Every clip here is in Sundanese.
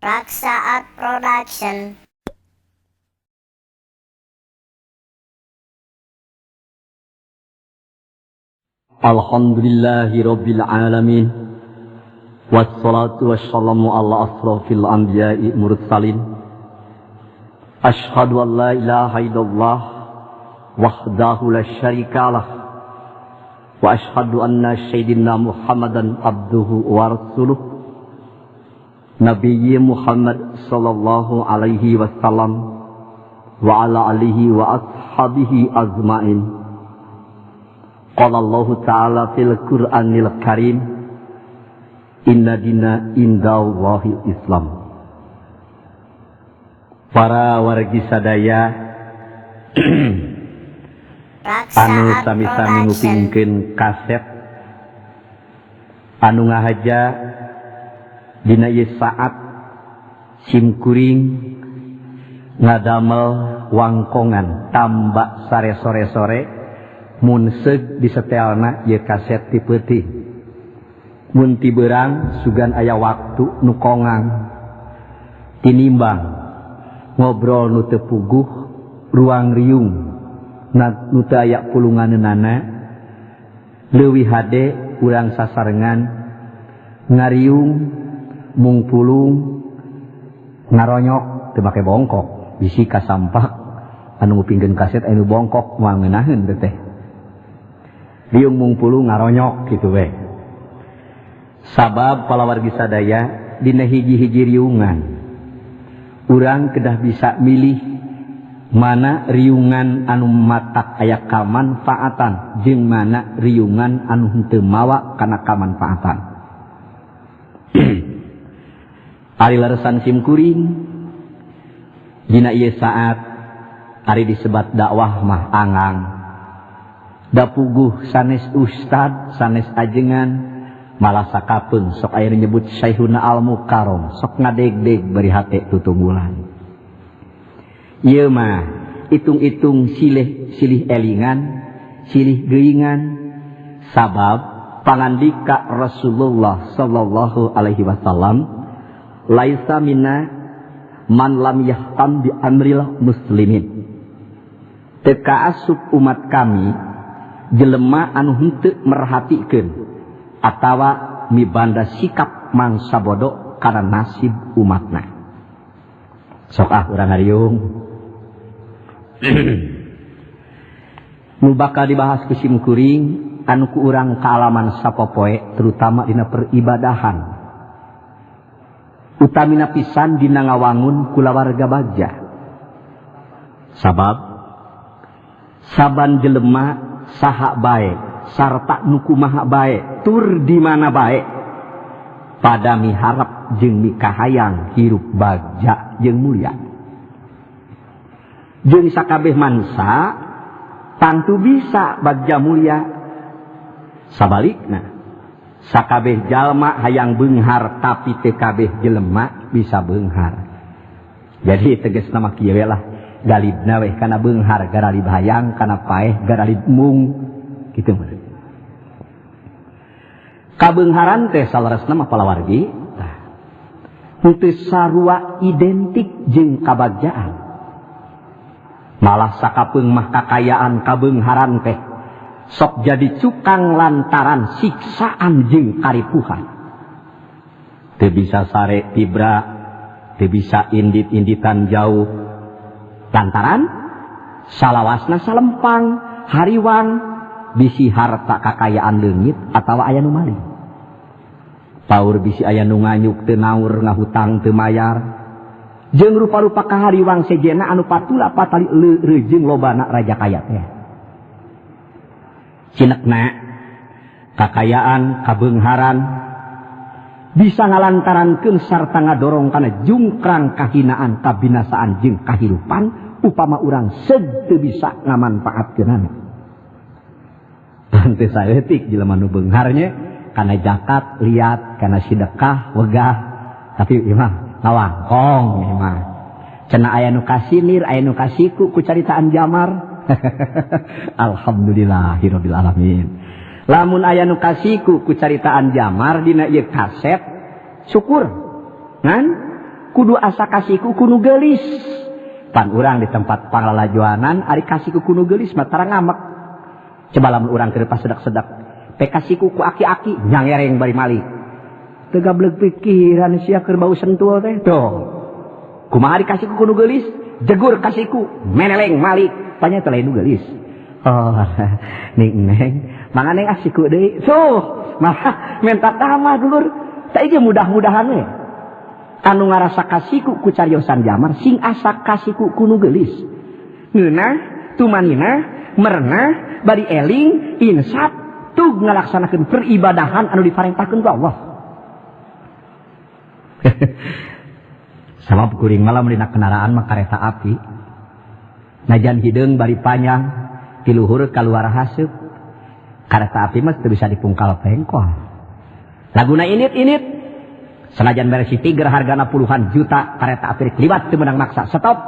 Raksa Art Production. Alhamdulillahi Rabbil Alamin. Wassalatu wassalamu ala asrafil anbiya'i mursalin. Ashhadu an la ilaha illallah wahdahu la syarikalah wa ashhadu anna sayyidina Muhammadan abduhu wa rasuluh Nabiyyi Muhammad sallallahu alaihi wasallam wa ala alihi wa ashabihi azmain. Qala Allah ta'ala fil Qur'anil Karim, inna dina indallahi Islam. Para wargi sadaya anu sami-sami ngupingkeun kaset anu ngahaja dina ieu saat simkuring ngadamel wangkongan tambak sare sore-sore mun seug disetelna ieu kaset ti peuting. Mun ti beurang sugan aya waktu nu kongang tinimbang ngobrol nu teu puguh ruang riung nu teu aya pulunganeunana leuwih hade urang sasarengan ngariung mung pulung ngaronyok teu make bongkok bisi kasampak anu ngupingkeun kaset anu bongkok moal ngeunaheun teh riung mung pulung ngaronyok kitu we. Sabab palawargi sadaya dina hiji-hiji riungan urang kedah bisa milih mana riungan anu matak aya kamanfaatan jeung mana riungan anu henteu mawa kana kamanfaatan. Ari leresan simkuring dina ieu saat ari disebat dakwah mah angang da puguh sanes ustad sanes ajengan malah sakapeung sok aya nyebut Syekhuna Al Mukarram sok ngadegdeg bari hate tutunggulan. Ieu mah hitung-hitung silih silih elingan silih geuingan sabab pangandika Rasulullah sallallahu alaihi wasallam laisa minna man lam yahtam bi amril muslimin. Teu kaasup umat kami jelema anu henteu merhatikeun atawa mibanda sikap mangsa bodoh kana nasib umatna. Sok ah urang hariung. Nu bakal dibahas ku simkuring anu ku urang kaalaman sapopoe terutama dina peribadahan. Utamina pisan dina ngawangun kulawarga bagja. Sabab saban jelema saha bae sarta nu kumaha bae tur di mana bae pada miharep jeung mikahayang hirup bagja jeung mulia. Jeung sakabeh mansa tangtu bisa bagja mulia. Sabalikna sakabeh jalma hayang beunghar tapi teu kabeh jelema bisa beunghar. Jadi tegasna mah kieu we lah, galibna we kana beunghar garalib hayang kana paeh garalib mung kitu mah. Kabeungharan teh saleresna mah palawargi tah henteu sarua identik jeung kabagjaan. Malah sakapeung mah kakayaan kabeungharan teh sok jadi cukang lantaran siksaan jeung karipuhan. Teu bisa sare tibra, teu bisa indit-inditan jauh. Lantaran salawasna salempang, hariwang, bisi harta kakayaan leungit atawa aya nu maling. Paur bisi aya nu nganyuk teu naur ngahutang teu mayar. Jeung rupa-rupa kahariwang sejenna anu patula patali reujeung lobana raja kaya teh. Cinekna kakayaan kabeungharan bisa ngalantarankeun sarta ngadorong kana jungkrang kahinaan kabinasaan jeung kahirupan upama urang seug teu bisa ngamanfaatkeunana. Teu saeutik jelema nu beunghar nya kana zakat liat kana sedekah wegah tapi ieu mah ngawangkong ieu mah. Cenah aya nu kasinir aya nu kasiku ku caritaan jamar. Alhamdulillahirabbil alamin. Lamun aya nu kasiku ku caritaan jamar dina ieu kaset syukur. Ngan Kudu asa kasiku ku nu geulis. Pan urang di tempat panglalajoanan ari kasiku ku nu geulis mah tara ngamek. Coba lamun urang keur pasedak-sedak, pe kasiku ku aki-aki nyangereng bari malik. Teu gableg pikiran sia keur bau sentul teh. Tuh. Kumaha dikasiku ku nu geulis? Jegur kasiku, meneleng malik. Panya teh lain nu geulis. Oh, ning neng, mangga neng ah siku deui. Tuh, malah minta tambah dulur. Tah ieu mudah-mudahan we. Anu ngarasa kasiku ku cariosan jamar sing asa kasiku ku nu geulis. Ngeunah, tumaninah, merenah, bari eling, insaf, tug ngalaksanakeun peribadahan anu diparentahkeun ku Allah. Sabab kuring mah lamun dina kendaraan mah kareta api. Najan hideung bari panjang, ti luhur kaluar haseup. Kareta api mah teu bisa dipungkal pengkol. Laguna init-init. Senajan merek Tiger hargana puluhan juta, kareta api kliwat teu meunang maksa stop.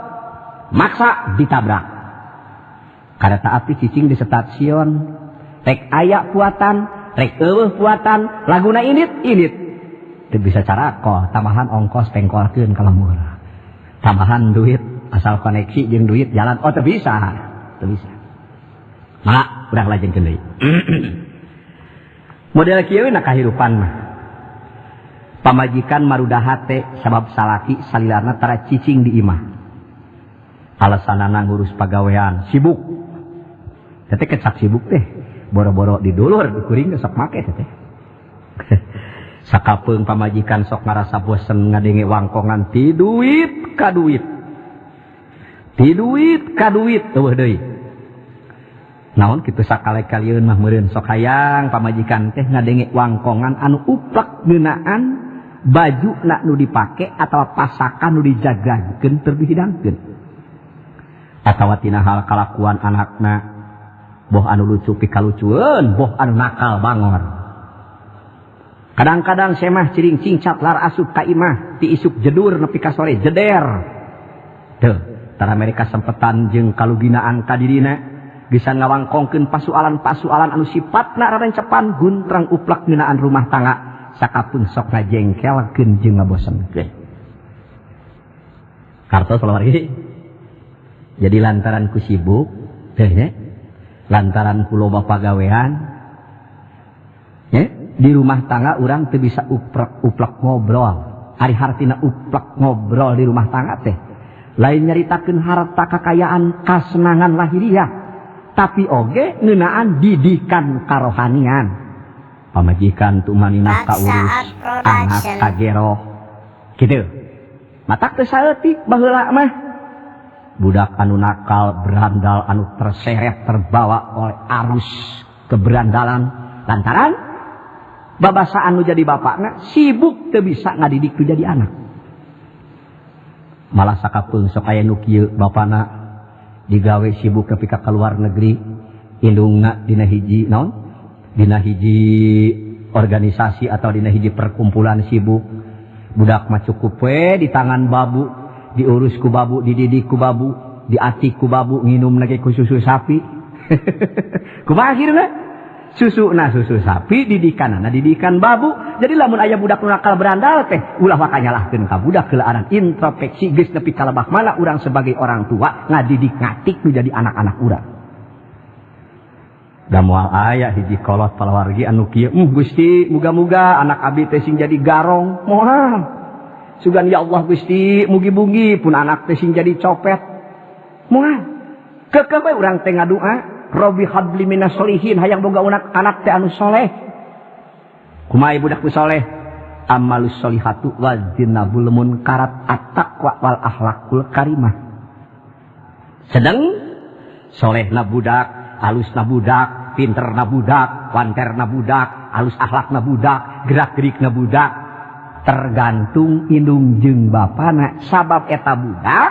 Maksa ditabrak. Kareta api cicing di stasiun. Rek aya puatan, rek eueuh puatan, laguna init-init. Teu bisa carakoh, tambahan ongkos pengkolkeun ka lembur. Tambahan duit asal koneksi jeung duit jalan, oh teu bisa. Teu bisa. Maka urang lajengkeun deui. Model kieu na kahirupan mah. Pamajikan maruda hate sabab salaki salilana tara cicing di imah. Alasanana ngurus pagawean, sibuk. Teh kecap sibuk teh, boro-boro di dulur kuring sok make teh. Sakapeung pamajikan sok ngarasa bosen ngadenge wangkongan ti duit ka duit. Ti duit ka duit eueuh deui. Naon kitu sakale-kalieun mah meureun sok hayang pamajikan teh ngadenge wangkongan anu uplek ngeunaan baju na nu dipake atawa pasakan nu dijagakeun tur dihidangkeun. Atawa tina hal kalakuan anakna boh anu lucu pikalucueun, boh anu nakal bangor. Kadang-kadang semah ciring cingcat lar asup ka imah ti isuk jedur nepi ka sore jeder. Teu, tara mereka sempetan jeung kaluginaan ka dirina. Bisa ngawangkongkeun pasualan-pasualan anu sifatna rarencepan guntrang uplak ngeunaan rumah tangga sakapeung sok ngajengkelkeun jeung ngabosenkeun. Kartos lori. Jadi lantaran ku sibuk teh nya, lantaran ku loba pagawean nya, di rumah tangga urang teu bisa uplek ngobrol. Ari hartina uplek ngobrol di rumah tangga teh lain nyaritakeun harta kakayaan kasenangan lahiriah, tapi oge ngeunaan didikan karohanian. Pamajikan tumaninah kaurus, anak kagero kitu. Matak teu saeutik baheula mah. Budak anu nakal, berandal, anu terseret terbawa oleh arus keberandalan lantaran babasaan nu jadi bapakna sibuk teu bisa ngadidik nu jadi anak. Malah sakapeung sok aya nu kieu bapana digawe sibuk nepi ka luar negeri, indungna dina hiji naon? Dina hiji organisasi atau dina hiji perkumpulan sibuk. Budak mah cukup we di tangan babu, diurus ku babu, dididik ku babu, diatik ku babu, nginum lagi ku susu sapi. Kumaha akhirna? Susuna susu sapi, didikanana didikan babu. Jadi lamun aya budak nu nakal berandal teh ulah waka nyalahkeun ka budak, keulaanan introspeksi geus nepi ka lebah mana urang sebagai orang tua ngadidik ngatik nu jadi anak-anak urang. Da moal aya hiji kolot palawargi anu kieu, Gusti muga-muga anak abdi teh sing jadi garong. Moal. Sugan ya Allah Gusti mugi-mugi pun anak teh sing jadi copet. Moal. Keukeuh we urang teh ngadua, Robbi habli minas solihin, hayang boga anak teh anu soleh. Kumaha budak nu soleh? Amalus solihatu wa zinabul munkarat at-taqwa wal akhlakul karimah. Sedang solehna budak, alusna budak, pinterna budak, wanterna budak, alus akhlakna budak, gerak-gerikna budak, tergantung indung jeung bapana. Sabab eta budak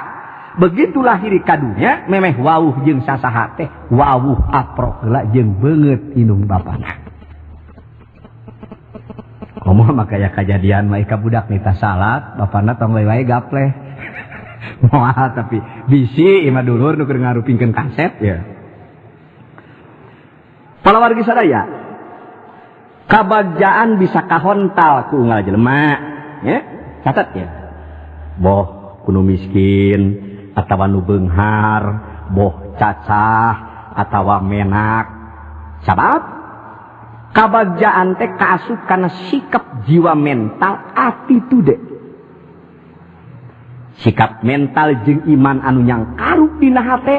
begitu lahir ka dunya memeh wawuh jeung sasaha teh wawuh aprok heula jeung beungeut indung bapana. Komo mah kaya kajadian mah ka budak nita salat bapana tong wae gapleh. Moal tapi bisi imah dulur nu keur ngarupingkeun kaset ya. Palawargi sadaya, kabagjaan bisa kahontal ku unggal jelema, ya. Catat ya. Boh ku nu miskin atawa nu beunghar, boh cacah atawa menak. Sabab kabagjaan teh kaasup kana sikap jiwa mental attitude. Sikap mental jeung iman anu nyangkaruk dina hate,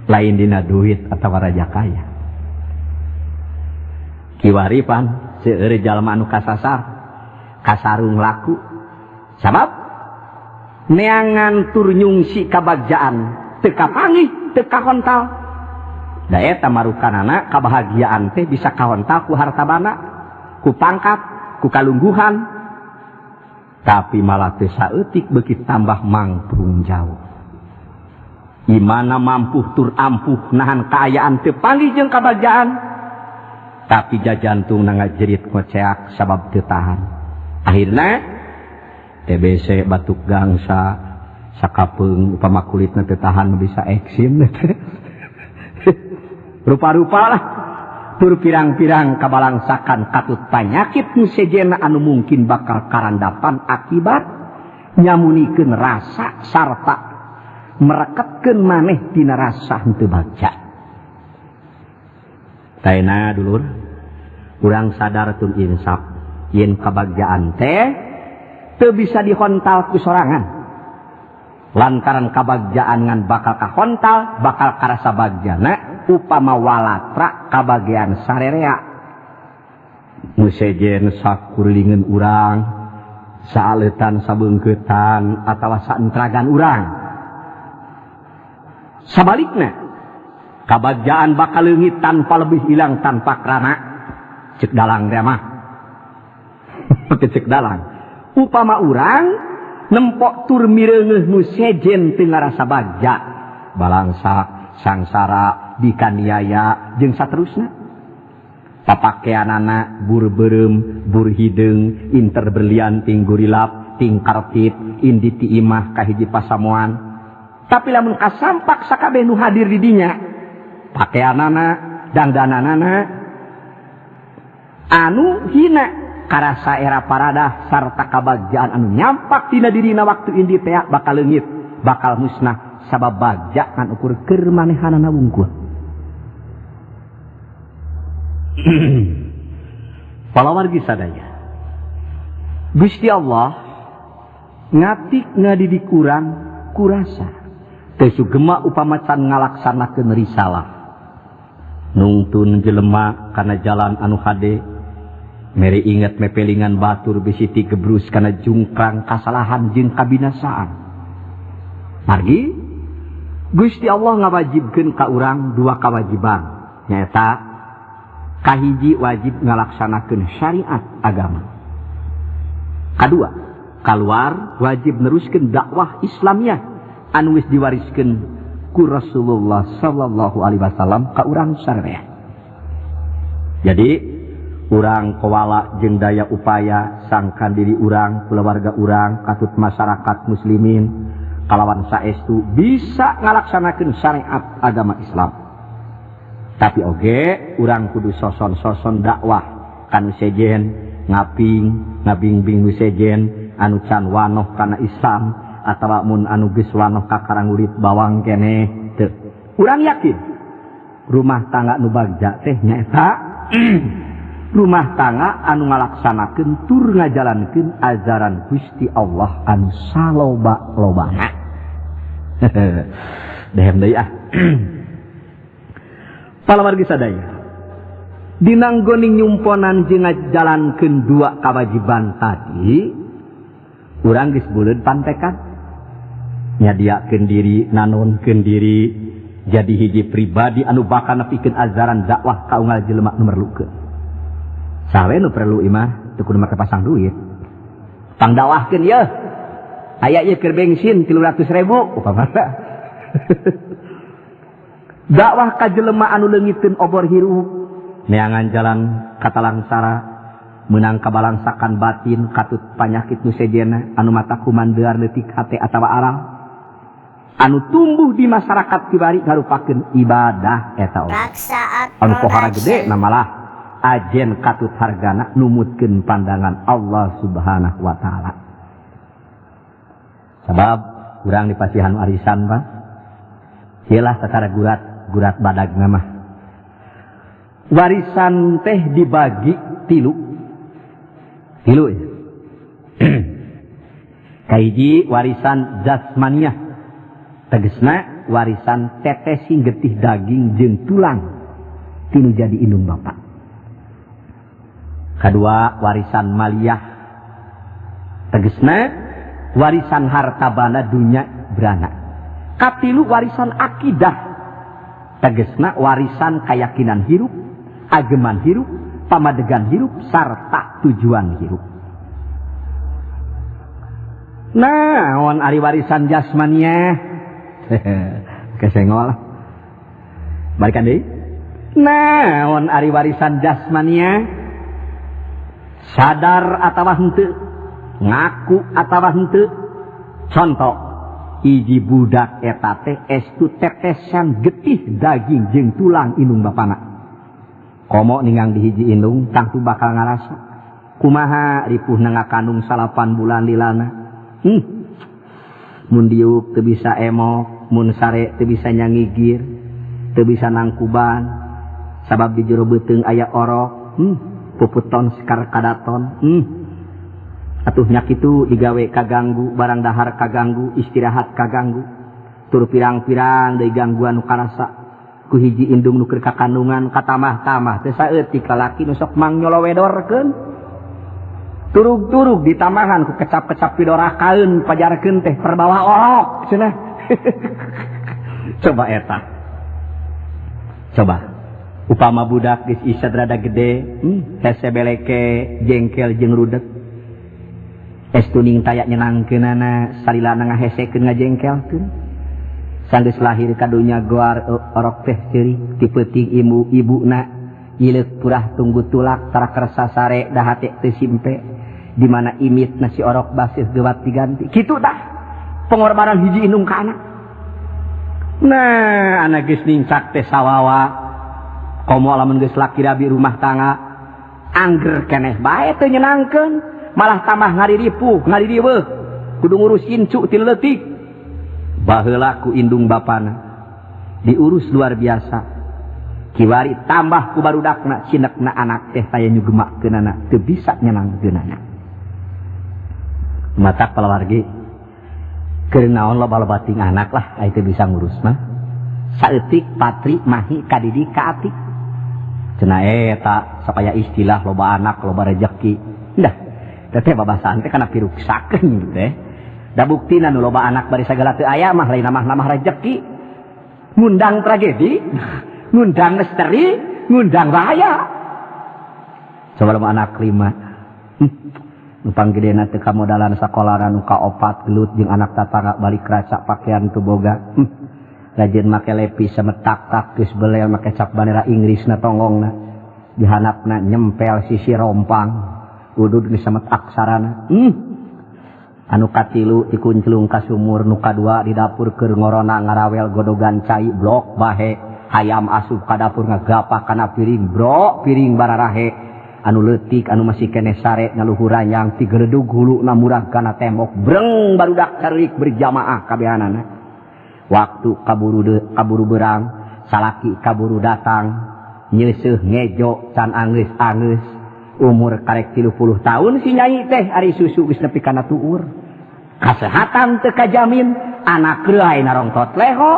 lain dina duit atawa raja kaya. Kiwari pan seueur jalma anu kasasar, kasarung laku. Sabab neangan tur nyungsi kabagjaan teu kapanggih, teu kahontal. Da eta marukanana kabahagiaan teh bisa kahontal ku harta bana, ku pangkat, ku kalungguhan. Tapi malah teu saeutik beuki tambah mangprung jauh. Imana mampuh tur ampuh nahan kaayaan teu panggih jeung kabagjaan, tapi jajantung na ngajerit ngoceak sabab teu tahan. Akhirna TBC batuk gangsa sakapeung upama kulitna teu tahan bisa eksim. Rupa-rupa lah tur pirang-pirang kabalangsakan katut panyakit nu sejenna anu mungkin bakal karandapan akibat nyamunikeun rasa sarta mereketkeun maneh tina rasa henteu bagja. Taena dulur, urang sadar tun insaf yen kabagjaan teh teu bisa dihontal ku sorangan. Lantaran kabagjaan ngan bakal kahontal, bakal karasa bagjana upama walatra kabagian sarerea. Nu sejen sakurilingeun urang, saaleutan sabeungkeutan atawa saentragan urang. Sabalikna, kabagjaan bakal leungit tanpa lebih hilang tanpa krana. Cek dalang teh mah. Cek dalang. Upama urang nempok tur mireungeuh nu sejen teu ngarasa bagja, balangsa, sangsara, dikaniaya jeung saterusna. Papakeanana bur beureum, bur hideung, inter berlian ting gurilap, ting karpit, indi ti imah ka hiji pasamuan. Tapi lamun kasampak sakabeh nu hadir di dinya, pakeanana, dangdananana anu hina karasa era paradah sarta kabagjaan anu nyampak dina dirina waktu indi teh bakal leungit, bakal musnah sabab bagja ngan ukur keur manehanana wungkul. Palawargi sadaya, Gusti Allah ngatik ngadidik urang kurasa teu sugema upama can ngalaksanakeun risalah, nungtun jelema kana jalan anu hade, mere inget mepelingan batur bisi tigebrus kana jungkrang kasalahan jeung kabinasaan. Margi Gusti Allah ngawajibkeun ka urang dua kawajiban, nyaeta kahiji wajib ngalaksanakeun syariat agama, kadua kaluar wajib neruskeun dakwah Islamiyah anu geus diwariskeun ku Rasulullah sallallahu alaihi wasallam ka urang sararea. Jadi urang kowala jeung daya upaya sangkan diri urang, kulawarga urang, katut masyarakat muslimin kalawan saestu bisa ngalaksanakeun syariat agama Islam. Tapi oge urang kudu soson-soson dakwah kanu sejen, ngaping, ngabingbing nu sejen anu can wanoh kana Islam atawa mun anu geus wanoh ka karangurit bawang keneh teu. Urang yakin rumah tangga nu bagja teh nyaeta rumah tangga anu ngalaksanakeun tur ngajalankeun ajaran Gusti Allah anu saloba-lobana. Dehem deui ah. Palawargi sadaya, dinanggoning nyumponan jeung ngajalankeun dua kawajiban tadi, urang geus buleud pantekan nyadiakeun diri, nanonkeun diri jadi hiji pribadi anu bakal nepikeun ajaran dakwah ka unggal jelema nu merlukeun. Sawe nu perlu imah teu kudu make pasang duit. Pangdakwahkeun yeuh. Aya ieu keur bensin 300.000 upamana. Dakwah ka jelema anu leungiteun obor hirup, neangan jalan katalangsara, meunang kabalangsakan batin katut panyakit nu sejenna anu mata kumandear leutik hate atawa aral. Anu tumbuh di masyarakat kiwari ngarupakeun ibadah eta oge. Anu pohara gede na malah ajen katut hargana numutkeun pandangan Allah Subhanahu wa taala. Sabab urang dipasihan warisan Pak. Ieu lah sacara gurat badagna mah. Warisan teh dibagi tilu. Tilu ya. Kahiji warisan jasmaniah. Tegesna warisan tetesi getih daging jeung tulang tinu jadi indung bapak. Kedua warisan maliyah. Tegesna warisan harta bana dunya berana. Katilu warisan akidah. Tegesna warisan keyakinan hirup, ageman hirup, pamadegan hirup, sarta tujuan hirup. Nah, on ari warisan jasmaniah. Kesengol. Balikan deui. Nah, on ari warisan jasmaniah. Sadar atawa henteu, ngaku atawa henteu. Contoh, hiji budak eta teh estu tetesan getih daging jeung tulang indung bapana. Komo ninggang di hiji indung tangtu bakal ngarasa. Kumaha ripuhna ngakandung 8 bulan lilana. Mun diuk teu bisa emok, mun sare teu bisa nyangigir, teu bisa nangkuban, sabab di jero beuteung aya orok, puputon sekar kadaton. Atuh nya kitu digawe kaganggu, barang dahar kaganggu, istirahat kaganggu, tur pirang-pirang deui gangguan nu karasa. Ku hiji indung nu keur kakandungan katamah-tamah teh saeutik lalaki nu sok mangyolowedorkeun. Turug-turug ditamahan ku kecap-kecap pidorakaeun pajarkeun teh perbawa orok cenah. Coba eta. Coba upama budak geus isad rada gede, hese beleke, jengkel jeung rudet. Estuning taya nyenangkeunana salilana ngahesekeun ngajengkelkeun. Sanggeus lahir ka dunya goar orok teh ceurik ti peuting ibu ibuna ileuk purah tunggu tulak tara kersa sare da hate teu simpe. Di mana imit nasi orok basih gewat diganti. Kitu tah pengorbanan hiji indung ka anak. Nah, anak geus ningcak teh sawawa. Komo lamun geus laki rabi rumah tangga, angger keneh bae teu nyenangkeun, malah tambah ngariripuh, ngaririweuh. Kudu ngurus incu ti leutik. Baheula ku indung bapana diurus luar biasa. Kiwari tambah ku barudakna cinekna anak teh taya nyugemakkeunana, teu bisa nyenangkeunana. Matak palawargi keur naon loba-loba ting anak lah aya teu bisa ngurus mah. Saeutik patri mahi kadidik ka atik. Cenah eta sok aya istilah loba anak loba rejeki. Dah teh babasaan teh kana piruksakeun teh. Da buktina nu loba anak bari sagala teu aya mah lain namah-namah rejeki. Ngundang tragedi, ngundang misteri, ngundang bahaya. Coba loba anak 5. Numpang gedena teu kamodalan sakolana nu kaopat gelut jeung anak tatangga balik raca pakaian teu boga. Rajin make lepi semetak-tak geus belel make cap bandera Inggris na tonggongna. Dihanapna nyempel sisi rompang. Udud geus semet aksarana. Anu katilu dikunclung ka sumur, nu kadua di dapur keur ngorona ngarawel godogan cai blok bahe, hayam asup ka dapur ngagapak kana piring bro, piring bararahe. Anu leutik anu masih keneh sare ngaluhur ranyang tigeredug huluna murah kana tembok breng barudak carik berjamaah kabehanana. Waktu kaburu berang, salaki kaburu datang, nyeuseuh ngejo can angeus-angeus. Umur karek 30 tahun si nyai teh ari susu geus nepi kana tuur. Kasehatan teu kajamin, anak reuay narongtot leho,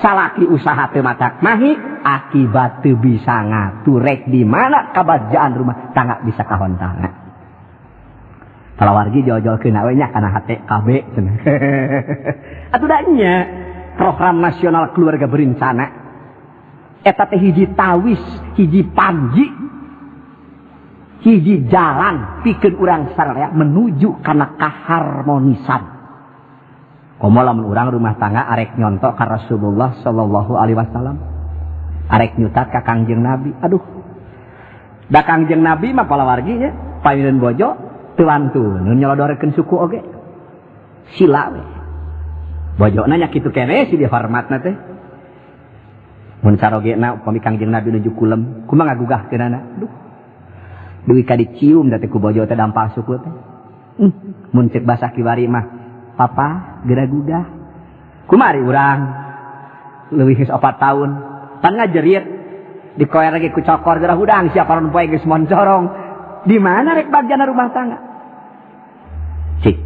salaki usaha teu matak mahi, akibat teu bisa ngatur rek di mana kabajaan rumah tangga bisa kahontana. Palawargi jol-jol keuna we nya kana hate KB cenah. Atuh da nya program nasional keluarga berencana eta teh hiji tawis, hiji panji, hiji jalan pikeun urang sararea menuju kana kaharmonisan. Komo lamun urang rumah tangga arek nyontok ka Rasulullah sallallahu alaihi wasallam, arek nyutat ka Kangjeng Nabi. Aduh, da Kangjeng Nabi mah palawargi nya pamileun bojo teu wantun nyolodorkeun suku oge. Sila we. Bojona nya kitu keneh si dihormatna teh. Mun sarogena upami Kangjeng Nabi nuju kulem, kumaha ngagugahkeunana? Aduh. Duwi ka dicium da teh ku bojo teh dampal suku teh. Mun cek basa kiwari mah Papa geura gugah. Kumari urang leuwih geus 4 tahun pan ngajerit dikoer lagi ku cokor geura hudang siapa paron poe geus moncorong. Di mana rek bagjana rumah tangga? Cik,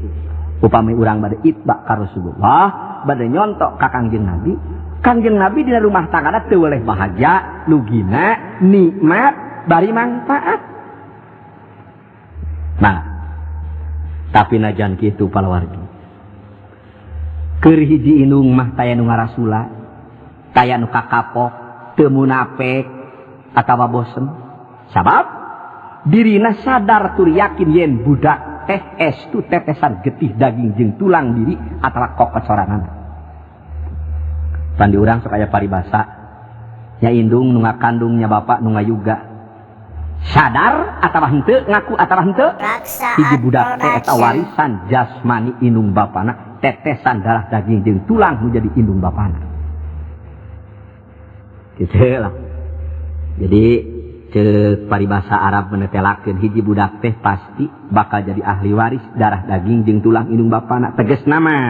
upami urang bade itba ka Rasulullah, bade nyontok ka Kangjeng Nabi. Kangjeng Nabi dina rumah tanggana teu weleh bahagia, lugina, nikmat, bari manfaat. Nah, tapi najan kitu palawargi. Keur hiji indung mah taya nu ngarasula, taya nu kakapok, teu munafik atawa bosen. Sabab dirina sadar tur yakin yen budak teh estu tetesan getih daging jeung tulang diri atawa kokocoranana. Pan di urang sok aya paribasa, nya indung nu ngakandung nya bapak nu ngayuga. Sadar atawa henteu ngaku atawa henteu, hiji budak teh eta warisan jasmani indung bapana, tetesan darah daging jeung tulang nu jadi indung bapana. Gitu lah. Jadi ceuk paribasa Arab menetelakeun hiji budak teh pasti bakal jadi ahli waris darah daging jeung tulang indung bapana. Tegasna mah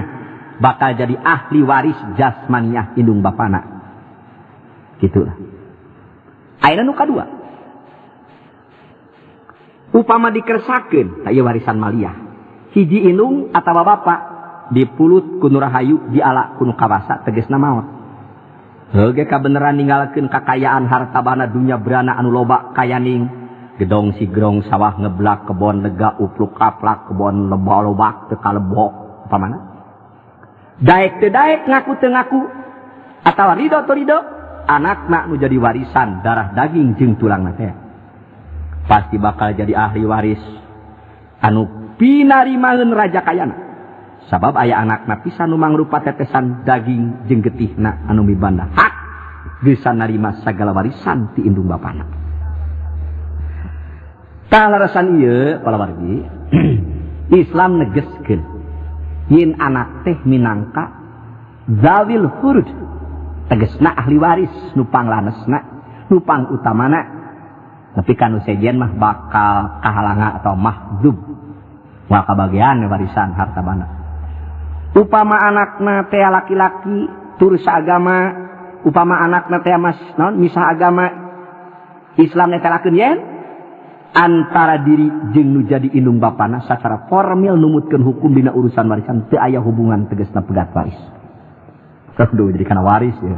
bakal jadi ahli waris jasmaniah indung bapana. Gitulah. Ayeuna nu kadua. Upama dikersakeun tah ieu warisan maliah. Hiji indung atawa bapa dipulut ku nu rahayu diala ku nu kawasa tegasna maot. Heuge kabeneran ninggalkeun kakayaan harta bana dunya berana anu loba kayaning gedong sigrong sawah ngeblak kebon lega upluk aplak kebon leba lobak teu kalebok upamana. Daek teu daek ngaku teu ngaku atawa ridho teu ridho anakna nu jadi warisan darah daging jeung tulangna teh pasti bakal jadi ahli waris anu pinarimaeun raja kayana. Sabab aya anakna pisan nu mangrupa tetesan daging jeung getihna anu mibanda hak bisa narima sagala warisan ti indung bapana. Tah larasan ieu palawargi Islam negeskeun yin anak teh minangka zawil furud tegesna ahli waris nu panglanesna nu pangutamana, tapi kanu sejen mah bakal kahalanga atau mahzub moal kabagian warisan harta banda. Upama anakna teh laki-laki tur saagama, upama anakna teh mas naon misah agama Islam netelakeun yen antara diri jeung nu jadi indung bapana sacara formil numutkeun hukum dina urusan warisan teu aya hubungan tegasna pegat waris. Aduh jadi kana waris ya.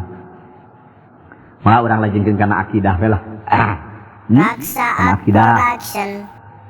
Mah urang lajengkeun kana akidah we lah. Kana akidah.